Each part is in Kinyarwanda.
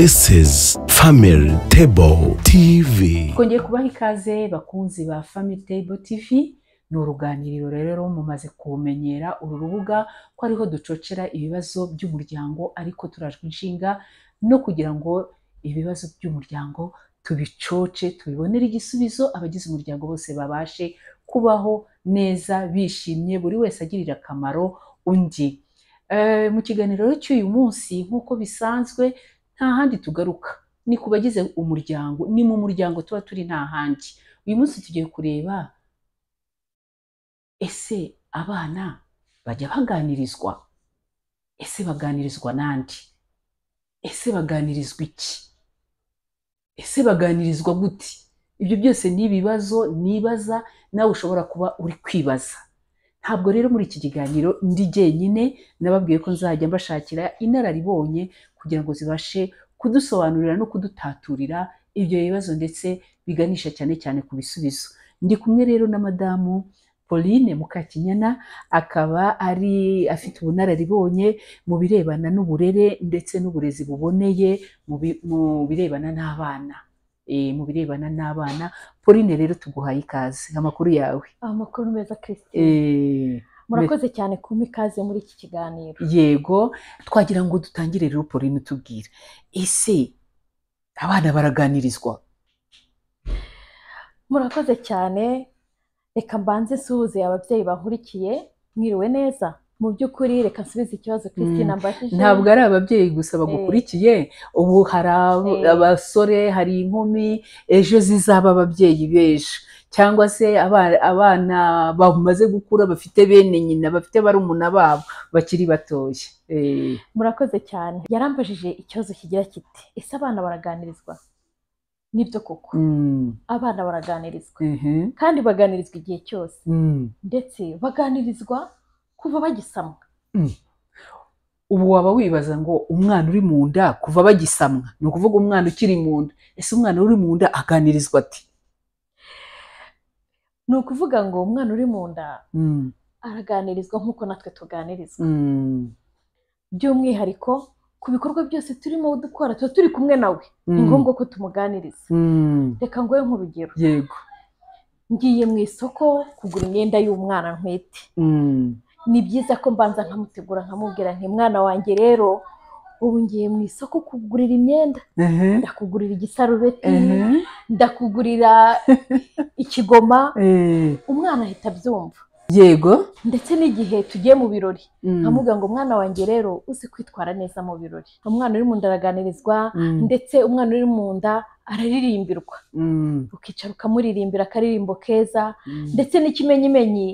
This is Family Table TV. Twongeye kubaha ikaze, bakunzi ba Family Table TV. Ni uruganiriro rero mumaze kumenyera uru rubuga ko ariho ducocera ibibazo by'umuryango, ariko turajwe inshinga no kugira ngo ibibazo by'umuryango tubicoce, tubibonere igisubizo, abagize umuryango bose babashe kubaho neza bishimye, buri wese agirira akamaro undi. Mu kiganiro rero cy'uyu munsi, nk'uko bisanzwe, nta handi tugaruka, ni ku bagize umuryango, ni mu muryango tuba turi, nta handi. Uyu munsi tugiye kureba: ese abana bajya baganirizwa? Ese baganirizwa nande? Ese baganirizwa iki? Ese baganirizwa gute? Ibyo byose ni ibibazo nibaza, nawe ushobora kuba uri kwibaza. Ntabwo rero muri iki kiganiro ndi jyenyine. Nababwiye ko nzajya mbashakira inararibonye kugira ngo zibashe kudusobanurira no kudutaturira ibyo bibazo, ndetse biganisha cyane cyane ku bisubizo. Ndi kumwe rero na Madamu Pauline Mukakinyana, akaba ari afite ubunararibonye mu birebana n'uburere ndetse n'uburezi buboneye mu birebana n'abana. Pauline rero, tuguhaye ikaze. Amakuru yawe? Amakuru meza, Christine. Murakoze cyane kumpa ikaze muri iki kiganiro. Yego, twagira ngo dutangire rero, Pauline, utubwira: ese abana baraganirizwa? Murakoze cyane. Reka mbanze nsuhuze ababyeyi bankurikiye. Mwiriwe neza. Mu by'ukuri, reka nsubize ikibazo Christine ambajije. Ntabwo ari ababyeyi gusa bagukurikiye ubu, hari abasore, hari inkumi ejo zizaba ababyeyi b'ejo, cyangwa se abana bamaze gukura bafite bene nyina, bafite barumuna babo bakiri batoya. Murakoze cyane. Yarambajije ikibazo kigira kiti: "Ese abana baraganirizwa?" Nibyo koko, abana baraganirizwa, kandi baganirizwa igihe cyose, ndetse baganirizwa kuva bagisamwa. Ubu waba wibaza ngo umwana uri mu nda kuva bagisamwa, ni ukuvuga umwana ukiri mu nda. Ese umwana uri mu nda aganirizwa ati? Ni ukuvuga ngo umwana uri mu nda araganirizwa nk'uko natwe tuganirizwa, by'umwihariko ku bikorwa byose turimo dukora tuba turi kumwe nawe, ni ngombwa ko tumuganiriza. Reka nguhe nk'urugero. Yego. Ngiye mu isoko kugura imyenda y'umwana ntwite. Ni byiza ko mbanza nkamutegura, nkamubwira nti: "Mwana wanjye rero, ubu ngiye mu isoko kugurira imyenda, ndakugurira igisarubeti, ndakugurira ikigoma." Umwana ahita abyumva. Ndetse n'igihe tugiye mu birori, nkamubwira ngo: "Mwana wanjye rero, uzi kwitwara neza mu birori." Umwana uri mu nda araganirizwa, ndetse umwana uri mu nda araririmbirwa. Ukicara ukamuririmbira akaririmbo keza, ndetse n'ikimenyimenyi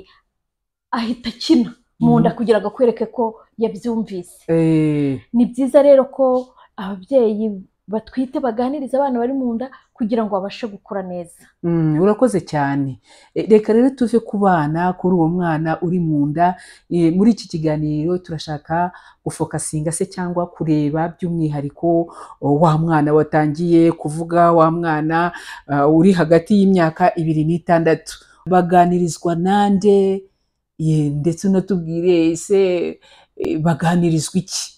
ahita akina mu nda kugira ngo akwereke ko yabyumvise. Ni byiza rero ko ababyeyi batwite baganiriza abana bari mu nda kugira ngo babashe gukura neza. Urakoze cyane. Reka rero tuve ku bana, kuri uwo mwana uri mu nda. Muri iki kiganiro turashaka gufocusinga se cyangwa kureba by'umwihariko wa mwana watangiye kuvuga, wa mwana uri hagati y'imyaka 2 n'6. Baganirizwa nande? Ndetse unatubwire, ese baganirizwa iki?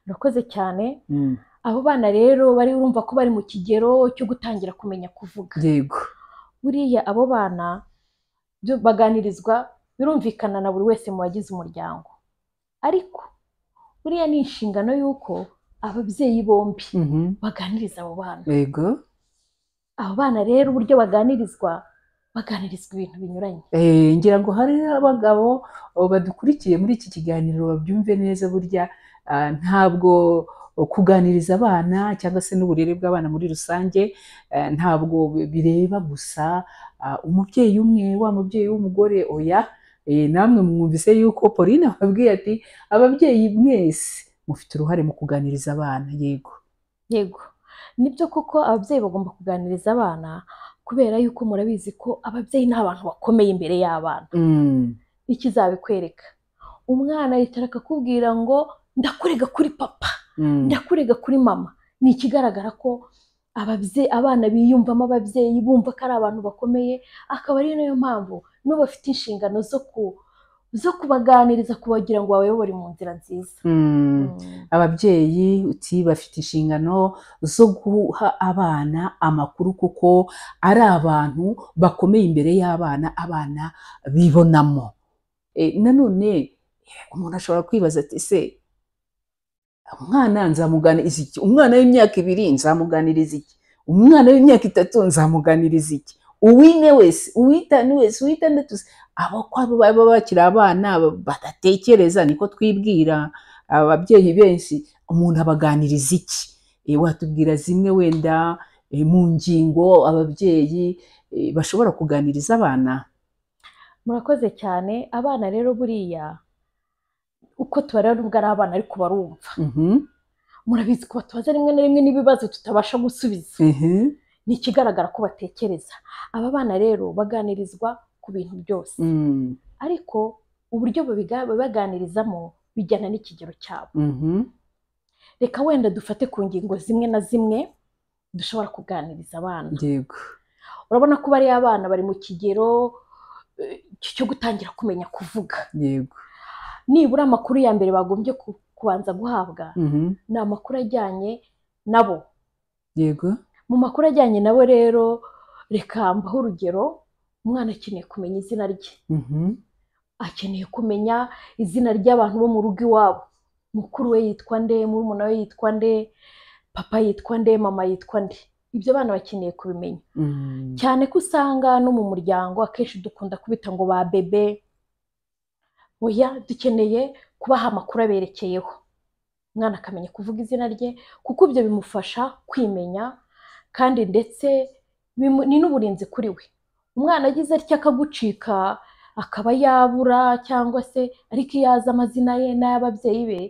Urakoze cyane. Abo bana rero bari, urumva ko bari mu kigero cyo gutangira kumenya kuvuga. Buriya abo bana baganirizwa, birumvikana, na buri wese mu bagize umuryango, ariko buriya ni inshingano y'uko ababyeyi bombi baganiriza abo bana. Abo bana rero, uburyo baganirizwa, baganirizwa ibintu binyuranye. Ngira ngo hari abagabo badukurikiye muri iki kiganiro babyumve neza. Burya ntabwo kuganiriza abana cyangwa se n'uburere bw'abana muri rusange ntabwo bireba gusa umubyeyi umwe, wa mubyeyi w'umugore, oya. Namwe mwumvise yuko Pauline ababwiye ati: "Ababyeyi mwese mufite uruhare mu kuganiriza abana." Yego. Yego, nibyo koko, ababyeyi bagomba kuganiriza abana, kubera yuko murabizi ko ababyeyi ni abantu bakomeye imbere y'abana. Ikizabikwereka, umwana yicara akakubwira ngo: "Ndakurega kuri papa, ndakurega kuri mama." Ni ikigaragara ko ababyeyi, abana biyumvamo ababyeyi, bumva ko ari abantu bakomeye, akaba ari nayo mpamvu n'ubu bafite inshingano zo zo kubaganiriza kubagira ngo babayobore mu nzira nziza. Ababyeyi uti bafite inshingano zo guha abana amakuru kuko ari abantu bakomeye imbere y'abana, abana bibonamo. Nanone umuntu ashobora kwibaza ati ese umwana nzamuganiriza iki? Umwana w'imyaka 2 nzamuganiriza iki? Umwana w'imyaka 3 nzamuganiriza iki? Uwine wese, uwitanu wese, uwitandatu, abo ko baba bakiri abana badatekereza, niko twibwira ababyeyi benshi. Umuntu abaganiriza iki? Watubwira zimwe wenda mu ngingo ababyeyi bashobora kuganiriza abana? Murakoze cyane. Abana rero buriya uko tubareba nubwo ari abana ariko barumva. Murabizi ko batubaza rimwe na rimwe n'ibibazo tutabasha gusubiza. Ni ikigaragara ko batekereza. Aba bana rero baganirizwa ku bintu byose, ariko uburyo babaganirizamo bijyana n'ikigero cyabo. Reka wenda dufate ku ngingo zimwe na zimwe dushobora kuganiriza abana. Yego. Urabona ko bariya abana bari mu kigero cyo gutangira kumenya kuvuga. Yego. Nibura amakuru ya mbere bagombye kubanza guhabwa ni amakuru ajyanye nabo. Yego. Mu makuru ajyanye nabo rero reka mbahe urugero. Umwana akeneye kumenya izina rye, akeneye kumenya izina ry'abantu bo mu rugo iwabo. Mukuru we yitwa nde, murumuna we yitwa nde, papa yitwa nde, mama yitwa nde. Ibyo abana bakeneye kubimenya. Cyane ko usanga no mu muryango akenshi dukunda kubita ngo ba bebe. Oya, dukeneye kubaha amakuru aberekeyeho. Umwana akamenya kuvuga izina rye kuko ibyo bimufasha kwimenya, kandi ndetse ni n'uburinzi kuri we. Umwana agize atya akagucika akaba yabura cyangwa se, ariko iyo azi amazina ye n'ay'ababyeyi be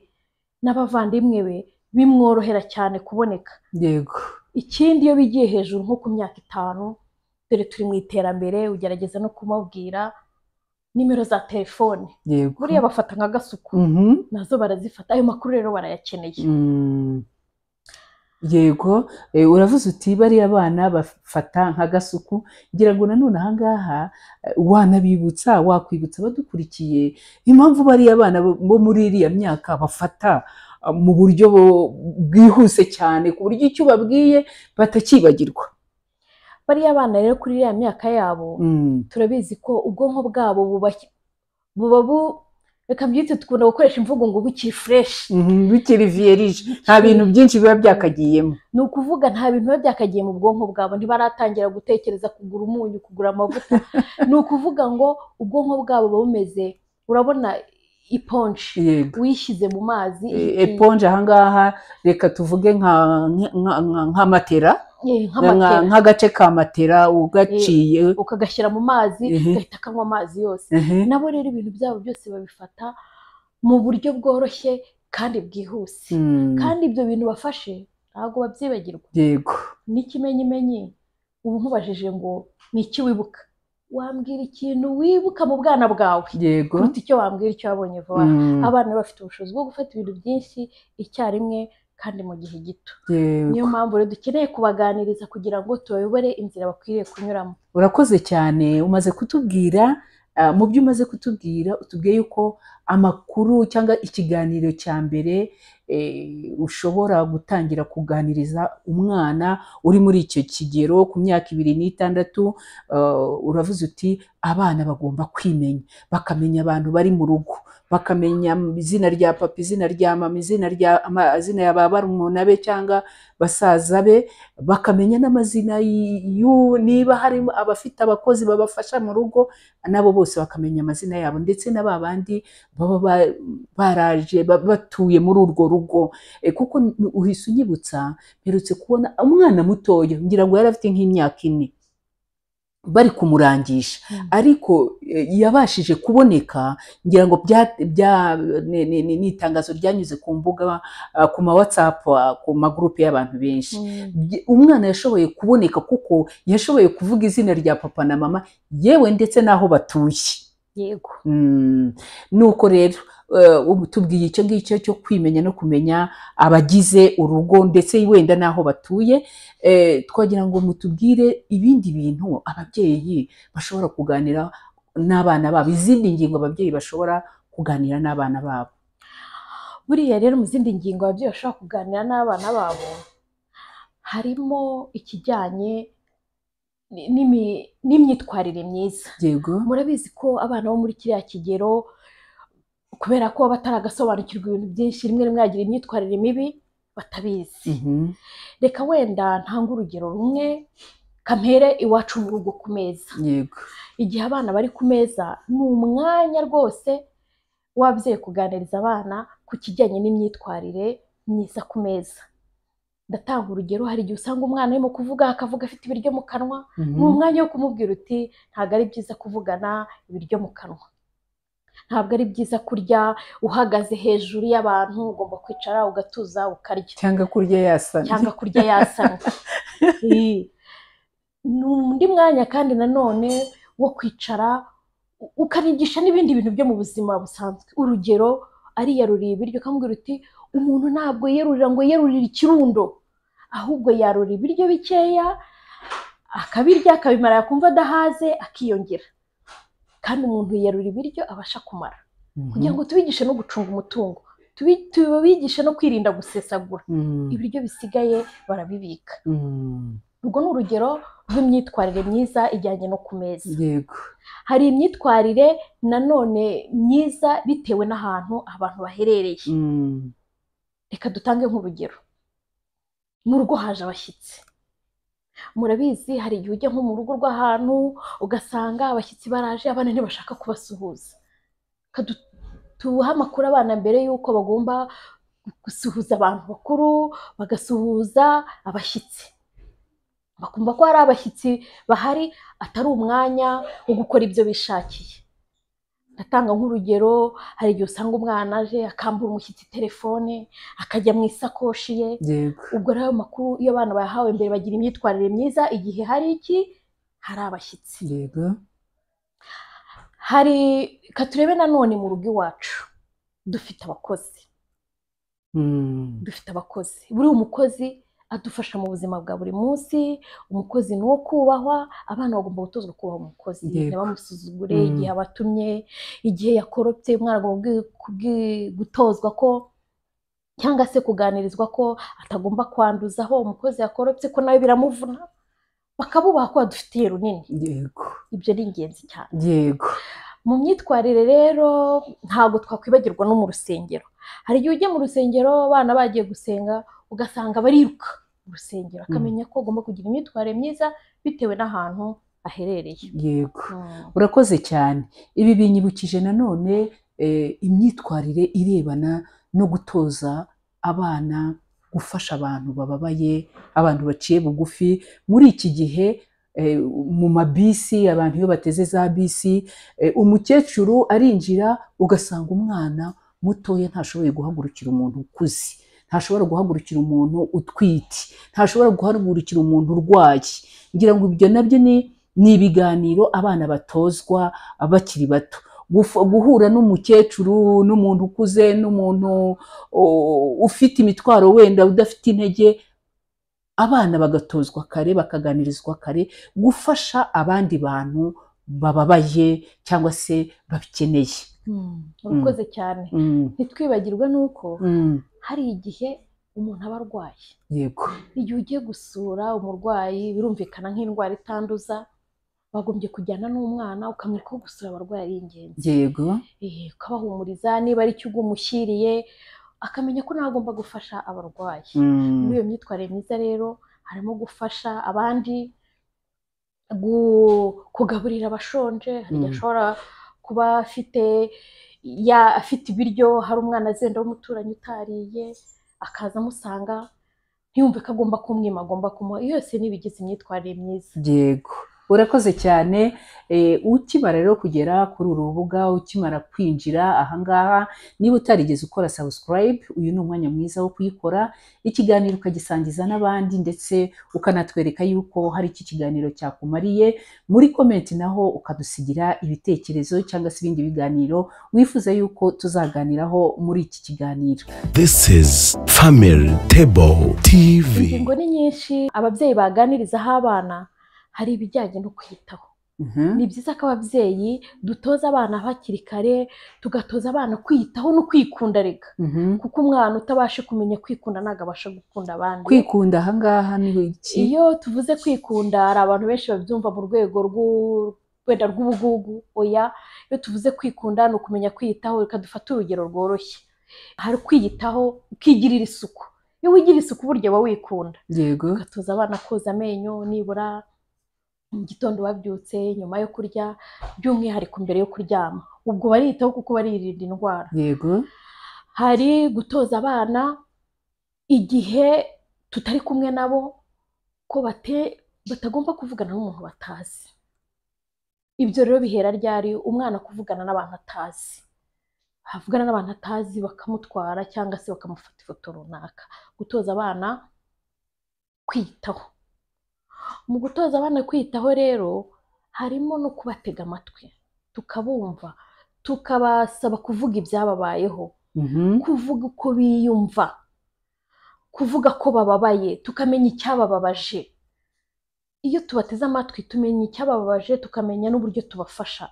n'abavandimwe be bimworohera cyane kuboneka. Yego. Ikindi iyo bigiye hejuru nko ku myaka 5, dore turi mu iterambere, ugerageza no kumubwira nimero za telefone. Yego. Buriya bafata nka gasuku, nazo barazifata. Ayo makuru rero barayakeneye. Yego. Uravuze uti bariya abana bafata nka gasuku. Ngira ngo nanone ahangaha wanabibutsa, wakwibutsa abadukurikiye impamvu bariya abana bo muri iriya myaka bafata mu buryo bwihuse cyane, ku buryo icyo babwiye batakibagirwa. Bariya abana rero kuri iriya myaka yabo, turabizi ko ubwonko bwabo buba reka mbyite, dukunda gukoresha imvugo ngo bukiri fresh, bukiri vierge, nta bintu byinshi biba byakagiyemo. Ni ukuvuga nta bintu biba byakagiye mu bwonko bwabo, ntibaratangira gutekereza kugura umunyu, kugura amavuta. Ni ukuvuga ngo ubwonko bwabo buba bumeze, urabona iponje wishyize mu mazi. Eponje ahangaha reka tuvuge nka matera, nk'agace ka matera ugaciye ukagashyira mu mazi gahita kanywa amazi yose. Nabo rero ibintu byabo byose babifata mu buryo bworoshye kandi bwihuse, kandi ibyo bintu bafashe ntabwo babyibagirwa. Yego. N'ikimenyimenyi ubu nkubajije ngo ni iki wibuka, wambwira ikintu wibuka mu bwana bwawe. Yego. Kuruta icyo wambwira icyo wabonye vuba. Abana bafite ubushobozi bwo gufata ibintu byinshi icyarimwe kandi mu gihe gito. Niyo mpamvu rero dukeneye kubaganiriza kugira ngo tubayobore inzira bakwiriye kunyuramo. Urakoze cyane. Umaze kutubwira mu byo umaze kutubwira, utubwiye yuko amakuru cyangwa ikiganiro cya mbere ushobora gutangira kuganiriza umwana uri muri icyo kigero ku myaka 2 n'6, uravuze uti abana bagomba kwimenya, bakamenya abantu bari mu rugo, bakamenya izina rya papa, izina rya mama, izina rya amazina ya barumuna be cyangwa basaza be, bakamenya n'amazina niba hari abafite abakozi babafasha mu rugo, nabo bose bakamenya amazina yabo, ndetse na babandi baba baraje batuye muri urwo rugo. Kuko uhise unyibutsa, mperutse kubona umwana mutoya, ngira ngo yari afite nk'imyaka 4, bari kumurangisha, ariko yabashije kuboneka. Ngira ngo ni itangazo ryanyuze ku mbuga, ku ma WhatsApp, ku magroupe y'abantu benshi. Umwana yashoboye kuboneka kuko yashoboye kuvuga izina rya papa na mama, yewe ndetse n'aho batuye. Yego. Nuko rero tubwiye icyo ngicyo cyo kwimenya no kumenya abagize urugo ndetse wenda n'aho batuye. Twagira ngo mutubwire ibindi bintu ababyeyi bashobora kuganira n'abana babo, izindi ngingo ababyeyi bashobora kuganira n'abana babo. Buriya rero mu zindi ngingo ababyeyi bashobora kuganira n'abana babo harimo ikijyanye n'imyitwarire myiza. Yego. Murabizi ko abana bo muri kiriya kigero, kubera ko bataragasobanukirwa ibintu byinshi, rimwe rimwe bagira imyitwarire mibi batabizi. Reka wenda ntanga urugero rumwe, kampere iwacu mu rugo ku meza. Yego. Igihe abana bari ku meza ni umwanya rwose w'ababyeyi kuganiriza abana ku kijyanye n'imyitwarire myiza ku meza. Ndatanga urugero, hari igihe usanga umwana arimo kuvuga akavuga afite ibiryo mu kanwa, ni umwanya wo kumubwira uti ntabwo ari byiza kuvugana ibiryo mu kanwa, ntabwo ari byiza kurya uhagaze hejuru y'abantu, ugomba kwicara ugatuza ukarya, cyangwa kurya yasamye, cyangwa kurya yasamye. Ni undi mwanya kandi nanone wo kwicara ukanigisha n'ibindi bintu byo mu buzima busanzwe. Urugero, ariyaruriye ibiryo ukamubwira uti umuntu ntabwo yiyarurira ngo yiyarurire ikirundo, ahubwo yarura ibiryo bikeya akabirya akabimara, yakumva adahaze akiyongera. Kandi umuntu yiyarura ibiryo abasha kumara. Kugira ngo tubigishe no gucunga umutungo, tubigishe no kwirinda gusesagura, ibiryo bisigaye barabibika. Urwo ni urugero rw'imyitwarire myiza ijyanye no ku meza. Yego. Hari imyitwarire nanone myiza bitewe n'ahantu abantu baherereye. Reka dutange nk'urugero, mu rugo haje abashyitsi. Murabizi hari igihe ujya nko mu rugo rw'ahantu ugasanga abashyitsi baraje, abana ntibashaka kubasuhuza. Tuha amakuru abana mbere y'uko bagomba gusuhuza abantu bakuru, bagasuhuza abashyitsi, bakumva ko hari abashyitsi bahari, atari umwanya wo gukora ibyo bishakiye. Ndatanga nk'urugero, hari igihe usanga umwana aje akambura umushyitsi telefone, akajya mu isakoshi ye. Ubwo rero ayo makuru iyo abana bayahawe mbere bagira imyitwarire myiza igihe hari iki, hari abashyitsi. Yego. Hari katurebe nanone mu rugo iwacu dufite abakozi. Dufite abakozi. Buri umukozi adufasha mu buzima bwa buri munsi. Umukozi ni uwo kubahwa, abana bagomba gutozwa kubaha umukozi, ntibamusuzugure igihe abatumye, igihe yakoropye. Umwana agomba gutozwa ko, cyangwa se kuganirizwa ko atagomba kwanduza aho umukozi yakoropye, ko nawe biramuvuna, bakabubaha ko badufitiye runini. Yego. Ibyo ni ingenzi cyane. Yego. Mu myitwarire rero ntabwo twakwibagirwa no mu rusengero. Hari igihe ujya mu rusengero abana bagiye gusenga ugasanga bariruka mu rusengero, akamenya ko agomba kugira imyitwarire myiza bitewe n'ahantu aherereye. Yego. Urakoze cyane. Ibi binyibukije nanone imyitwarire irebana no gutoza abana gufasha abantu bababaye, abantu baciye bugufi. Muri iki gihe mu mabisi, abantu iyo bateze za bisi, umukecuru arinjira ugasanga umwana mutoya ntashoboye guhagurukira umuntu ukuze, ntashobora guhagurukira umuntu utwite, ntashobora guhagurukira umuntu urwaye. Ngira ngo ibyo nabyo ni ibiganiro abana batozwa bakiri bato. Guhura n'umukecuru, n'umuntu ukuze, n'umuntu ufite imitwaro wenda udafite intege, abana bagatozwa kare, bakaganirizwa kare gufasha abandi bantu bababaye cyangwa se babikeneye. Urakoze cyane. Ntitwibagirwe nuko hari igihe umuntu aba arwaye. Yego. Igihe ugiye gusura umurwayi, birumvikana nk'indwara itanduza, bagombye kujyana n'umwana ukamwereka ko gusura abarwayi ari ingenzi. Yego. Ukabahumuriza, niba ari icyo umushyiriye akamenya ko nawe agomba gufasha abarwayi. Muri iyo myitwarire myiza rero harimo gufasha abandi, kugaburira abashonje. Hari igihe ashobora kuba afite ibiryo, hari umwana azenda w'umuturanyi utariye, akaza amusanga, ntiyumve ko agomba kumwima, agomba kumuha. Iyo yose ni ibigize imyitwarire myiza. Yego. Urakoze cyane. Ukimara rero kugera kuri uru rubuga, ukimara kwinjira ahangaha, niba utarigeze ukora subscribe, uyu ni umwanya mwiza wo kuyikora, ikiganiro ukagisangiza n'abandi, ndetse ukanatwereka yuko hari iki kiganiro cyakumariye. Muri comment naho ukadusigira ibitekerezo cyangwa se ibindi biganiro wifuza yuko tuzaganiraho muri iki kiganiro. This is Family Table TV. Ingingo ni nyinshi ababyeyi baganirizaho abana. Hari ibijyanye no kwitaho. Ni byiza ko ababyeyi dutoza abana hakiri kare, tugatoza abana kwiyitaho no kwikunda rega. Kuko umwana utabasha kumenya kwikunda ntabwo abasha gukunda abandi. Kwikunda ahangaha ni iki? Iyo tuvuze kwikunda hari abantu benshi babyumva mu rwego wenda rw'ubugugu. Oya, iyo tuvuze kwikunda ni ukumenya kwiyitaho. Reka dufate urugero rworoshye. Hari kwiyitaho ukigirira isuku. Iyo wigira isuku burya uba wikunda. Yego. Ugatoza abana koza amenyo nibura mu gitondo babyutse, nyuma yo kurya, by'umwihariko mbere yo kuryama. Ubwo bariyitaho kuko baririnda indwara. Yego. Hari gutoza abana igihe tutari kumwe nabo ko batagomba kuvugana n'umuntu batazi. Ibyo rero bihera ryari? Umwana kuvugana n'abantu atazi. Avugana n'abantu atazi bakamutwara cyangwa se bakamufata ifoto runaka. Gutoza abana kwiyitaho. Mu gutoza abana kwiyitaho rero harimo no kubatega amatwi, tukabumva, tukabasaba kuvuga ibyababayeho, kuvuga uko biyumva, kuvuga ko bababaye, tukamenya icyabababaje. Iyo tubateze amatwi tumenya icyabababaje, tukamenya n'uburyo tubafasha.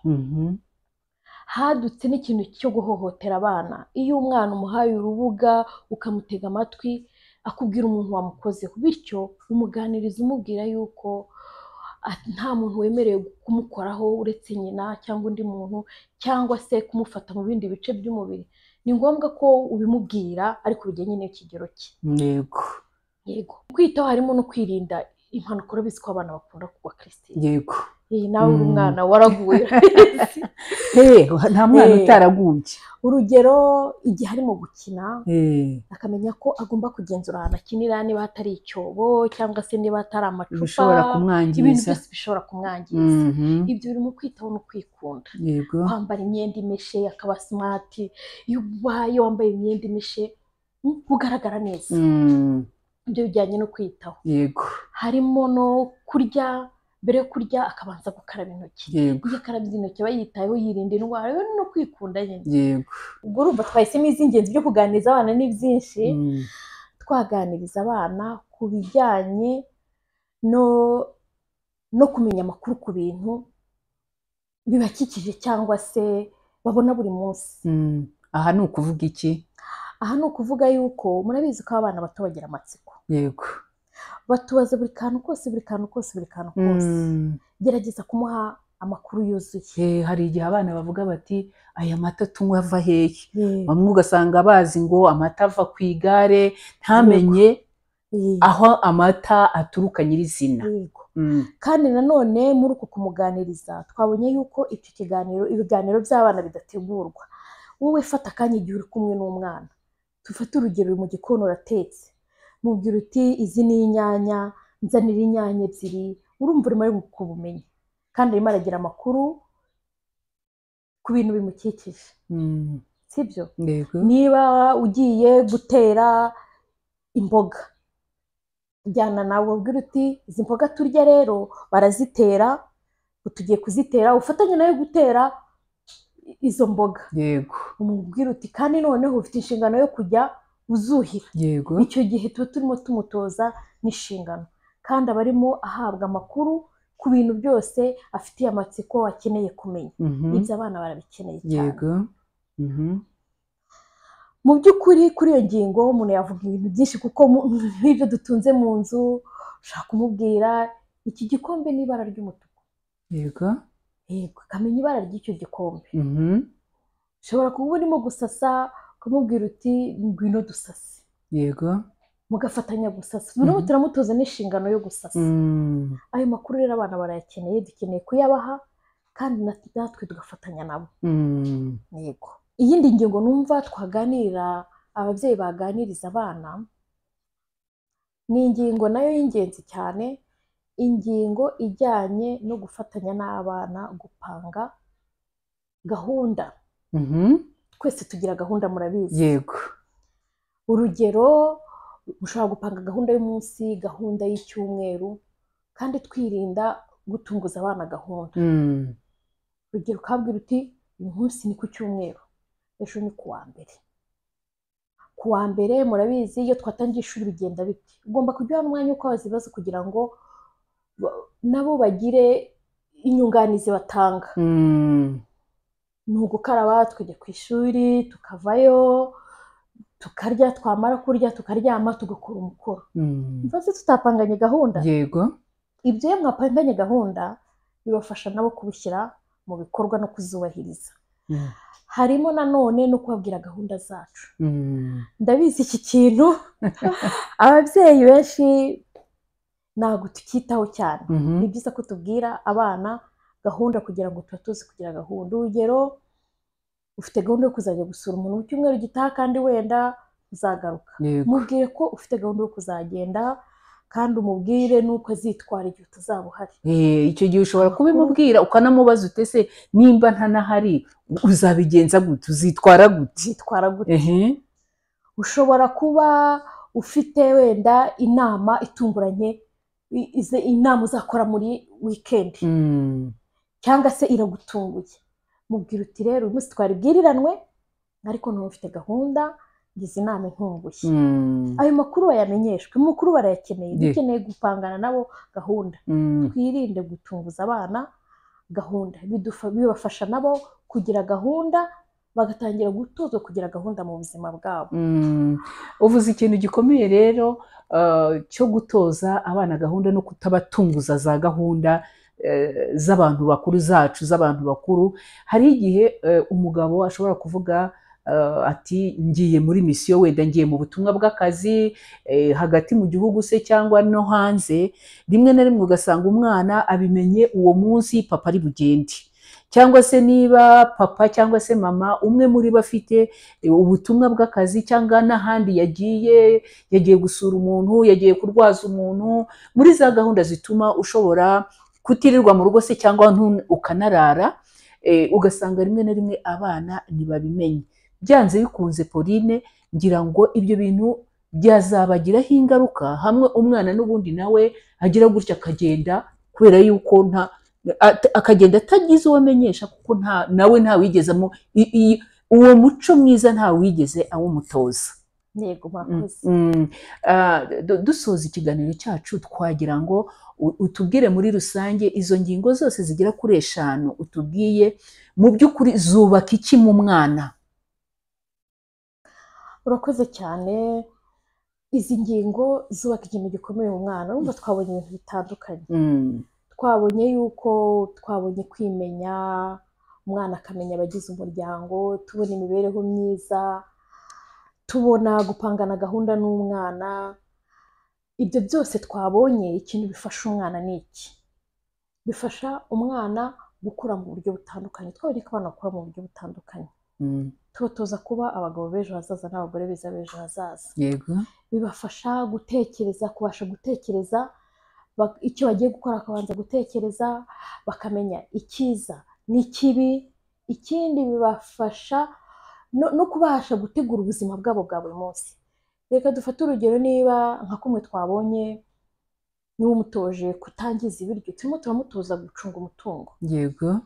Hadutse n'ikintu cyo guhohotera abana. Iyo umwana umuhaye urubuga ukamutega amatwi, akubwira umuntu wamukozeho, bityo umuganiriza umubwira yuko nta muntu wemerewe kumukoraho uretse nyina cyangwa undi muntu, cyangwa se kumufata mu bindi bice by'umubiri. Ni ngombwa ko ubimubwira ariko bijyanye n'ikigero cye. Yego. Yego. Kwitaho harimo no kwirinda impanuka. Urabizi ko abana bakunda kugwa, Christine. Yego. Nawe uri umwana waraguye. Nta mwana utaraguye. Urugero igihe arimo gukina akamenya ko agomba kugenzura ahantu akinira, niba hatari icyobo cyangwa se niba hatari amacupa, bishobora kumwangiza, ibintu byose bishobora kumwangiza. Ibyo birimo kwitaho no kwikunda. Yego. Kwambara imyenda imeshe, akaba smart. Iyo ubaye wambaye imyenda imeshe ugaragara neza. Ibyo bijyanye no kwitaho. Yego. Harimo no kurya, mbere yo kurya akabanza gukaraba intoki. Yego. Iyo akarabye intoki aba yitayeho, yirinda indwara, no kwikunda nyine. Yego. Ubwo urumva twahisemo iz'ingenzi byo kuganiriza abana ni byinshi. Twaganiriza abana ku bijyanye no kumenya amakuru ku bintu bibakikije cyangwa se babona buri munsi. Aha ni ukuvuga iki? Aha ni ukuvuga yuko murabizi ko abana bato bagira amatsiko. Yego. Batubaza buri kantu kose, buri kantu kose, buri kantu kose. Gerageza kumuha amakuru yuzuye. Hari igihe abana bavuga bati aya mata tunywa ava hehe? Bamwe ugasanga bazi ngo amata ava ku igare, ntamenye aho amata aturuka nyirizina. Yego. Kandi nanone muri uko kumuganiriza twabonye yuko icyo kiganiro, ibiganiro by'abana bidategurwa. Wowe fata akanya igihe uri kumwe n'umwana. Tufate urugero, mu gikoni uratetse, mubwira uti izi ni inyanya, nzanira inyanya ebyiri. Urumva urimo ari kubumenya, kandi arimo aragira amakuru ku bintu bimukikije. Sibyo? Yego. Niba ugiye gutera imboga, jyana nawe ubwira uti izi mboga turya rero barazitera, tugiye kuzitera, ufatanye nawe gutera izo mboga. Yego. Umubwira uti kandi noneho ufite inshingano yo kujya uzuhira. Yego. Icyo gihe tuba turimo tumutoza n'inshingano, kandi aba arimo ahabwa amakuru ku bintu byose afitiye amatsiko akeneye kumenya. Ibyo abana barabikeneye cyane. Yego. Mu by'ukuri kuri iyo ngingo umuntu yavuga ibintu byinshi, kuko nk'ibyo dutunze mu nzu ushobora kumubwira iki gikombe ni ibara ry'umutuku. Yego. Yego, akamenya ibara ry'icyo gikombe. Ushobora kuba urimo gusasa ukamubwira uti ngwino dusase. Yego. Mugafatanya gusasa. Turimo turamutoza n'inshingano yo gusasa. Ayo makuru rero abana barayakeneye, dukeneye kuyabaha kandi natwe tugafatanya nabo. Yego. Iyindi ngingo numva twaganira, ababyeyi baganiriza abana, ni ingingo nayo y'ingenzi cyane, ingingo ijyanye no gufatanya n'abana gupanga gahunda. Twese tugira gahunda, murabizi. Yego. Urugero ushobora gupanga gahunda y'umunsi, gahunda y'icyumweru, kandi twirinda gutunguza abana gahunda. Urugero ukabwira uti uyu munsi ni ku cyumweru, ejo ni ku wa mbere. Ku wa mbere murabizi iyo twatangiye ishuri bigenda bite. Ugomba kujya umwanya wo kubaza ibibazo kugira ngo nabo bagire inyunganizi batanga. Ni ugukaraba tukajya ku ishuri, tukavayo tukarya, twamara kurya tukaryama, tugakora umukoro. Mvaze tutapanganye gahunda. Yego. Ibyo iyo mwapanganye gahunda bibafasha nabo kubishyira mu bikorwa no kuzubahiriza. Harimo nanone no kubabwira gahunda zacu. Ndabizi iki kintu ababyeyi benshi ntabwo tukitaho cyane. Ni byiza ko tubwira abana gahunda kugira ngo tuba tuzi kugira gahunda. Urugero, ufite gahunda yo kuzajya gusura umuntu mu cyumweru gitaha kandi wenda uzagaruka. Mubwire ko ufite gahunda yo kuzagenda kandi umubwire n'uko azitwara igihe utazaba uhari. Icyo gihe ushobora kubimubwira ukanamubaza utese nimba ntanahari uzabigenza gute, uzitwara gute? Uzitwara gute? Ushobora kuba ufite wenda inama itunguranye, inama uzakora muri weekend cyangwa se iragutunguye. Mubwira uti rero uyu munsi twari bwiriranwe ariko ntuba ufite gahunda, ngize inama intunguye. Ayo makuru bayamenyeshwe, amakuru barayakeneye, dukeneye gupangana nabo gahunda. Twirinde gutunguza abana gahunda, bibafasha nabo kugira gahunda, bagatangira gutozwa kugira gahunda mu buzima bwabo. Uvuze ikintu gikomeye rero cyo gutoza abana gahunda no kutabatunguza za gahunda z'abantu bakuru zacu z'abantu bakuru. Hari igihe umugabo ashobora kuvuga ati ngiye muri misiyo, wenda ngiye mu butumwa bw'akazi hagati mu gihugu se cyangwa no hanze. Rimwe na rimwe ugasanga umwana abimenye uwo munsi papa ari bugende, cyangwa se niba papa cyangwa se mama umwe muri bafite ubutumwa bw'akazi cyangwa n'ahandi yagiye, yagiye gusura umuntu, yagiye kurwaza umuntu, muri za gahunda zituma ushobora kutirirwa mu rugo se cyangwa ukanarara, ugasanga rimwe na rimwe abana ntibabimenye. Byanze bikunze Pauline, ngira ngo ibyo bintu byazabagiraho ingaruka, hamwe umwana n'ubundi nawe agira gutya akagenda kubera yuko akagenda atagize uwo amenyesha, kuko nawe ntawigezemo uwo muco mwiza, ntawigeze awumutoza. Yego, murakoze. Dusoza ikiganiro cyacu twagira ngo utubwire muri rusange izo ngingo zose zigera kuri 5 utubwiye, mu by'ukuri zubaka iki mu mwana? Urakoze cyane. Izi ngingo zubaka ikintu gikomeye mu mwana. Urumva twabonye ibintu bitandukanye. Twabonye yuko twabonye kwimenya, umwana akamenya abagize umuryango, tubona imibereho myiza, tubona gupangana gahunda n'umwana. Ibyo byose twabonye ikintu bifasha umwana ni iki? Bifasha umwana gukura mu buryo butandukanye. Twabonye ko abana bakura mu buryo butandukanye. Tubatoza kuba abagabo b'ejo hazaza n'abagore beza b'ejo hazaza. Yego. Bibafasha gutekereza, kubasha gutekereza icyo bagiye gukora, bakabanza gutekereza bakamenya icyiza n'ikibi. Ikindi bibafasha no kubasha gutegura ubuzima bwabo bwa buri munsi. Reka dufate urugero, niba nka kumwe twabonye niba umutoje kutangiza ibiryo, turimo turamutoza gucunga umutungo. Yego.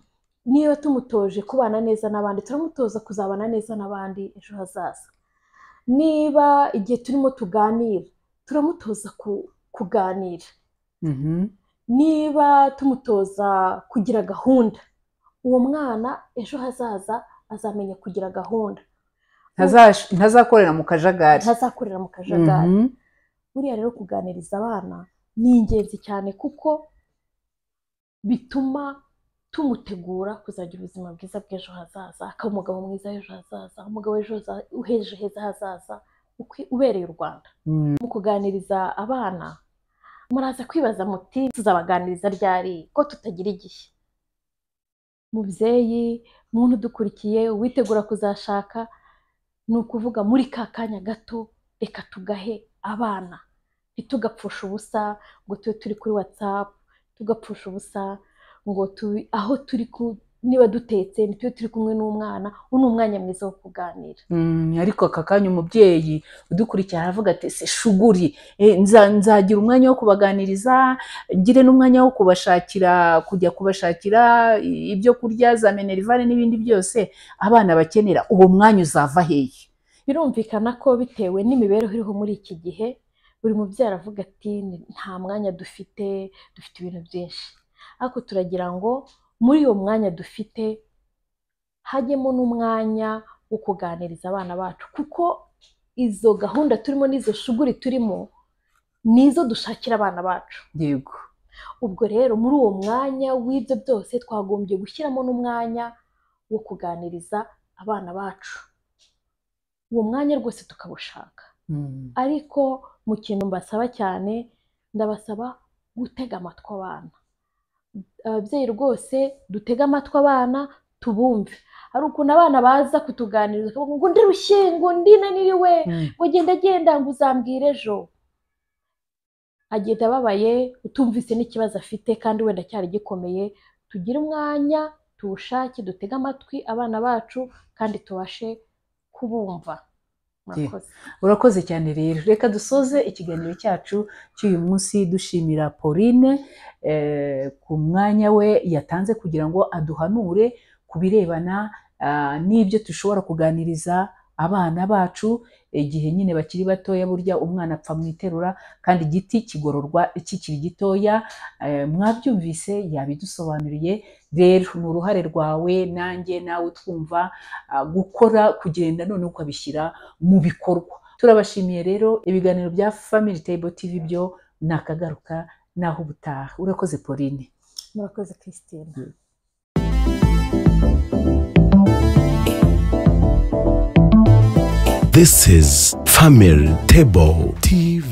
Niba tumutoje kubana neza n'abandi, turamutoza kuzabana neza n'abandi ejo hazaza. Niba igihe turimo tuganira, turamutoza kuganira. Niba tumutoza kugira gahunda, uwo mwana ejo hazaza azamenya kugira gahunda. Ntazakorera mu kajagari. Ntazakorera mu kajagari. Buriya rero kuganiriza abana ni ingenzi cyane, kuko bituma tumutegura kuzagira ubuzima bwiza bw'ejo hazaza, akaba umugabo mwiza w'ejo hazaza, umugabo w'ejo heza hazaza ubereye u Rwanda. Mu kuganiriza abana muraza kwibaza muti tuzabaganiriza ryari ko tutagira igihe? Mubyeyi, muntu udukurikiye witegura kuzashaka, ni ukuvuga muri ka kanya gato reka tugahe abana, ntitugapfusha ubusa ngo tube turi kuri WhatsApp, tugapfusha ubusa ngo aho turi niba dutetse ntitube turi kumwe n'umwana. Uyu ni umwanya mwiza wo kuganira. Ariko aka kanya umubyeyi udukurikira aravuga ati se shuguri, nzagira umwanya wo kubaganiriza, ngire n'umwanya wo kubashakira, kujya kubashakira ibyo kurya za minerivare n'ibindi byose abana bakenera, uwo mwanya uzava hehe? Birumvikana ko bitewe n'imibereho iriho muri iki gihe, buri mubyeyi aravuga ati nta mwanya dufite, dufite ibintu byinshi. Ariko turagira ngo muri uwo mwanya dufite hajyemo n'umwanya wo kuganiriza abana bacu, kuko izo gahunda turimo n'izo shuguri turimo nizo dushakira abana bacu. Yego. Ubwo rero muri uwo mwanya w'ibyo byose twagombye gushyiramo n'umwanya wo kuganiriza abana bacu. Uwo mwanya rwose tukawushaka. Ariko mu kintu mbasaba cyane, ndabasaba gutega amatwi abana. Ababyeyi rwose dutege amatwi abana tubumve. Hari ukuntu abana baza kutuganiriza ngo ndirushye, ngo ndinaniriwe, ngo genda genda, ngo uzambwire ejo. Agenda ababaye, utumvise n'ikibazo afite kandi wenda cyari gikomeye. Tugire umwanya tuwushake, dutege amatwi abana bacu kandi tubashe kubumva. Urakoze cyane. Rero reka dusoze ikiganiro cyacu cy'uyu munsi dushimira Pauline ku mwanya we yatanze kugira ngo aduhanure ku birebana n'ibyo dushobora kuganiriza abana bacu igihe nyine bakiri batoya. Burya umwana apfa mu iterura kandi igiti kigororwa kikiri gitoya. Mwabyumvise, yabidusobanuriye. Rero ni uruhare rwawe nanjye nawe twumva gukora, kugenda none ukabishyira mu bikorwa. Turabashimiye rero. Ibiganiro bya Family Table TV byo nakagaruka naho ubutaha. Urakoze Pauline. Murakoze Christine. This is Family Table TV.